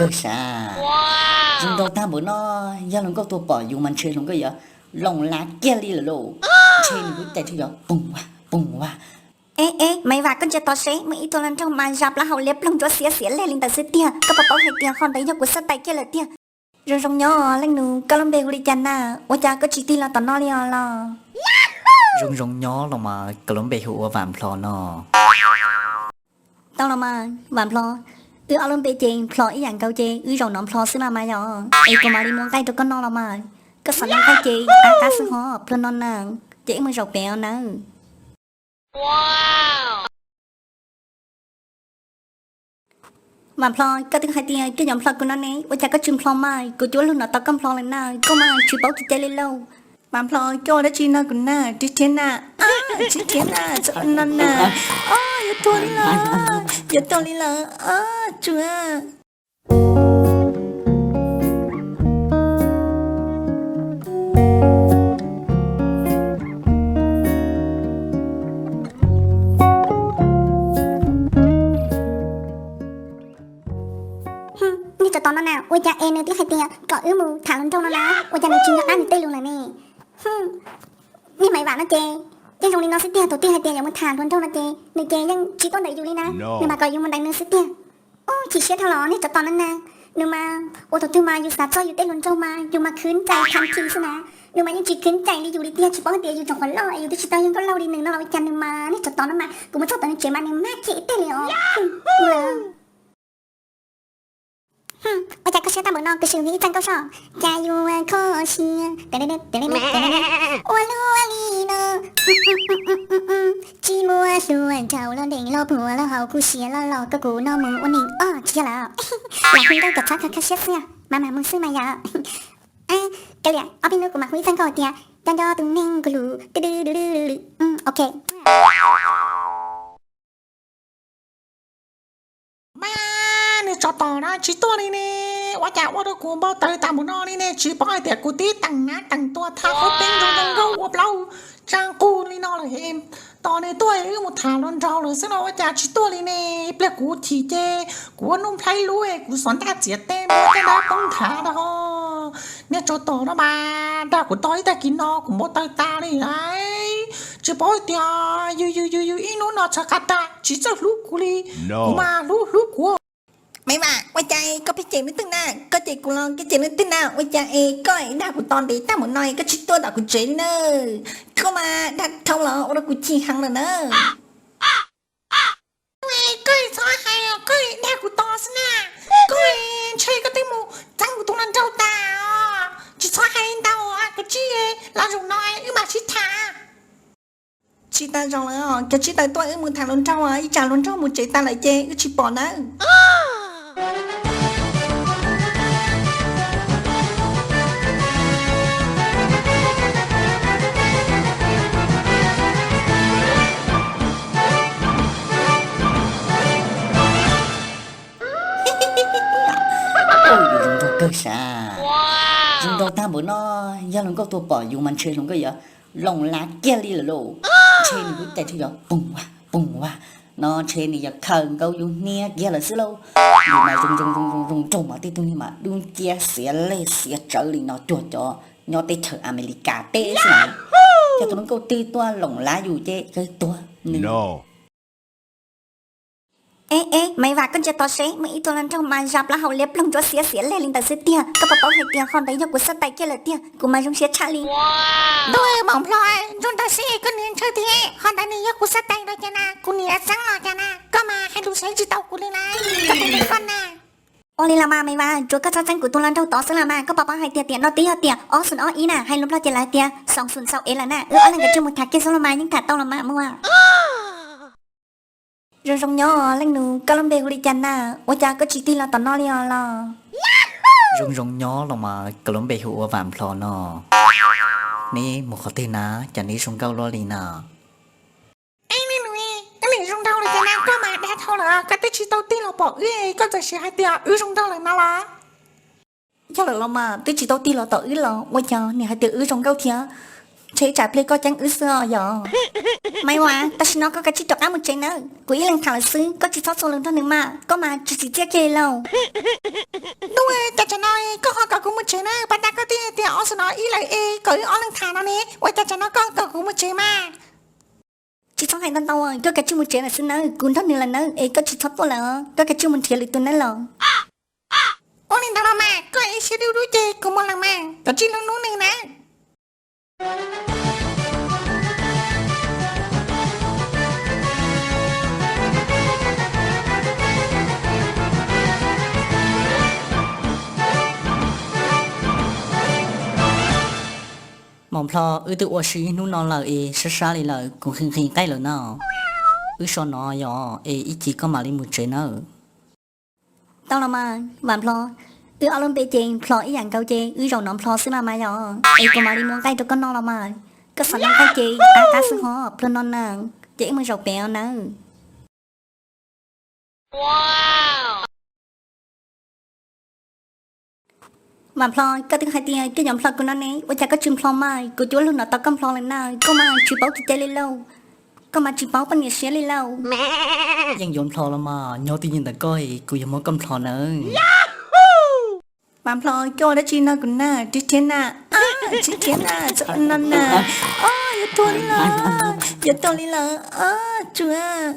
Kawg sav, zoo nraug tag npaum no, yog hluas nkauj tuaj pom yus mas ntshe hluas nkauj yuav loos lav kiag li lawm lauj. Ntshe nws lub cai thiaj yuav poog vag poog vag. Eb eb, Maiv Vam, koj ntsia tod seb, muaj ib tug hluas nraug mas zas plaub hau liab ploog ntsuab xiav xiav lej li ntawd xwb tiag. Koj puas paub hais tias qhov ntawd yog kuv xab tais kiag lawm tiag. Zoo zoo nyob leej nus, koj lub npe hu li cas na? Ua cas koj tsis tig los tom no li os los? Zoo zoo nyob los mas, koj lub npe hu ua Vam Nplho no. Tau los mas Vam Nplho, wb ob lub npe ces Nplho ib yam nkaus ces wb zaum no Nplho xwb los mas yog. Es kuv mam li muab nqaij rau koj noj los mas. Koj xav noj nqaij ces qab qab xwb hos, plhuav no na, ces wb mus zaum pem os nawb. Vam Nplho, koj twb hais tias koj yuav Nplho kuv no ne, ua cas koj tsis Nplho mas? Kuv cuab lug no tau koj Nplho lawm na, koj mas tsis paub txoj cai li lauj. Vam Nplho, koj ua dab tsi no kuv na? Rhiab rhiab na, rhiab rhiab na, txhob no na. Yuav tuag li lawm, yuav tuag li lawm, tsuag. Niag tsov tom no na, ua cas es nws twb hais tias kom wb mus tham hluas nraug no na, ua cas nws tsis nco qab nws tej lus lawm ne? Niag Maiv Vam no ces yeej zoo li no xwb tiag, tus twg hais tias yuav mus tham hluas nraug no ces nws ces yeej tsis tuaj ntawm yus li na, nws mas kom yus mus ntawm nws xwb tiag. Ub, chim siab dhau los niag tsov tom no na. Nws mas ua tus twg mas yus xav txog yus tej hluas nraug mas yus mas khwv ncaim tham thi xwb na. Nws mas yeej tsis khwv ncaim li yus li tiag, tsis paub hais tias yus tseem qhuav loj es yus twb tsis tau yog nkauj laug li nws no los ua cas nws mas niag tsov tom no mas kuv mus txog tom nws tsev mas nws mag chim tej li os. Ua cas koj siab tag npaum no, kuv sim hu ib txoj nkauj soj. Cas yuav kho siab, ua luaj li no. Tsis muaj hluas nraug los deev los puag los haus kuv siav los los koj kuv no mus ua neeg os, tsis yog lawm. Lam hu nkauj kom txhob kho kho siab xwb, mas mam mus xwb mas yom. Kav liam, ob peb hnub kuv mam hu ib txoj nkauj tias nco nco tus neeg kuv hlub. Ok. Mas nws tsov tom no tsis tuaj li ne, ua cas ua rau kuv npau taws tas mus no li ne, tsis paub hais tias kuv tib teem nab teem tuag thaj qhov peb nrog nkauj ua plaub tsa nqug li no lawm. Tos nws tuaj wb mus tham hluas nraug lawm xwb no ua cas tsis tuaj li ne. Pliag kuv chim ces kuv ua nuj nplhaib lub kuv xov ntaj txiav teb muab caj dab poob nthav rau. Niag tsov tom no mas dag kuv tog ib tag kis no kuv npau taws tas li lauj. Tsis paub hais tias yus yus yus yus ib hnub no txhav qab tag tsis txawj hlub kuv li. Kuv mas hlub hlub kuv. Maiv Vam, ua cas koj pheej cem leej twg na? Koj cem kuv los koj cem leej twg na? Ua cas es koj dag kuv tog ntev tag mus no koj tsis tuaj tom kuv tsev li na? Koj mas dag dhau los ua rau kuv chim heev lawm na. Koj txhob hais, koj dag kuv tog xwb na. Koj ntshe koj twb mus txeeb kuv tus hluas nraug tas os. Tsis txhob hais ntau, kav tsij los zaum no wb mam sib tham. Tsis tas zaum lawm, kav tsij tawm tuaj wb mus tham hluas nraug, ib tsam hluas nraug mus tsev tas lawm ces wb tsis pom nawb. Zoo nraug kawg sav, zoo nraug tag npaum no, yog hluas nkauj tuaj pom yus mas ntshe hluas nkauj yuav loos lav kiag li lawm lauj. Ntshe nws lub cai thiaj yuav poog vag poog vag no, ntshe nws yuav khaws nkaus yus hnia kiag lawm xwb lauj. Yus mas zoo zoo zoo zoo zoo nraug mas tej tug niag mas dub nciab xiav lej xiav tsawv li no cuag cov nyob teb chaws Amelikas teb xwb na. Yog tus hluas nkauj twg tuaj loos lav yus ces kawg tuag nws. Eb eb, Maiv Vam, koj ntsia tod seb, muaj ib tug hluas nraug mas zas plaub hau liab ploog ntsuab xiav xiav lej li ntawd xwb tiag. Koj puas paub hais tias qhov ntawd yog kuv xab tais kiag lawm tiag, kuv mas zoo siab tshaj li. Ntuj, Maiv Vam, zoo nraug seb koj niam ntshe tiag, qhov ntawd nws yog kuv xab tais los cas na, kuv niam txeeb los cas na, koj mas hais lus saib tsis tau kuv li na, koj tus me qoj na. Ua li los mas Maiv Vam, tsuav koj txhob txeeb kuv tus hluas nraug tod xwb los mas, koj puas paub hais tias tiam no twb yog tiam ob xoom ob ib na, hais lus Nplog ces lawv tias xoom xoom xaus ev lawm na, wb ob leeg kav tsij mus tham kiag xwb los mas yeej tham tau los mas muaj. Zoo zoo nyob leej nus, koj lub npe hu li cas na? Ua cas koj tsis tig los tom no li os los? Zoo zoo nyob los mas, koj lub npe hu ua Vam Nplho no. Neb mus qhov twg na, cas neb zoo nkauj luaj li na? Eb, neb nus, koj niam zoo nraug lawm cas na, koj mas dag dhau lawm, koj twb tsis tau tig los pom wb, koj txawm sis hais tias wb zoo nraug lawm no los? Yog lawm los mas, twb tsis tau tig los tom wb los ua cas niam hais tias wb zoo nkauj thiab? Ntshe tsam pliag koj ceeb wb xwb os yog. Maiv Vas, tam sim no koj kav tsij rov qab mus tsev nawb, kuv ib leeg tham lawm xwb, koj tsis txhob txhua lus nrog nws mas, koj mas tsis tsim txiaj kiag li lauj. Ntuj, cas tsam no koj ho kom kuv mus tsev na, pas tas koj twb tias ob xub no ib lawm es kom wb ob leeg tham no ne, ua cas tsam no koj kom kuv mus tsev mas? Tsis txhob hais ntau ntau, koj kav tsij mus tsev lawm xwb nawb, kuv nrog nws lawm nawb, es koj tsis txhob tuaj lawm, koj kav tsij mus nrhiav lwm tus nawb los. Ua li ntawd los mas, koj ib siab dub dub ces kuv mus lawm mas, kav tsij hlub hlub nws na. Mos Nplho, wb twb ua si ib hnub no lawm es sab sab li lawm, kuv nqhis nqhis nqaij lawm na. Wb so no yog es ib chim koj mam li mus tsev nawb. Tau los mas Vam Nplho, wb ob lub npe ces Nplho ib yam nkaus ces wb zaum no Nplho xwb los mas yog, es kuv mam li muab nqaij rau koj noj los mas. Koj xav noj nqaij ces qab qab xwb ho, pluag no na, ces wb mus zaum pem os nawb. Vam Nplho, koj twb hais tias koj yuav Nplho kuv no ne, ua cas koj tsis Nplho mas? Kuv cuab lug no tau koj Nplho lawm na, koj mas tsis paub kev cai li lauj, koj mas tsis paub poj niam siab li lauj. Yeej yuav Nplho los mas, nyob twj ywm ntawm koj es kuv yuav muab koj Nplho nawb. Vam Nplho, koj ua dab tsi no kuv na, rhiab rhiab na, rhiab rhiab na, txhob no na. Yuav tuag li lawm, yuav tuag li lawm, tsuag.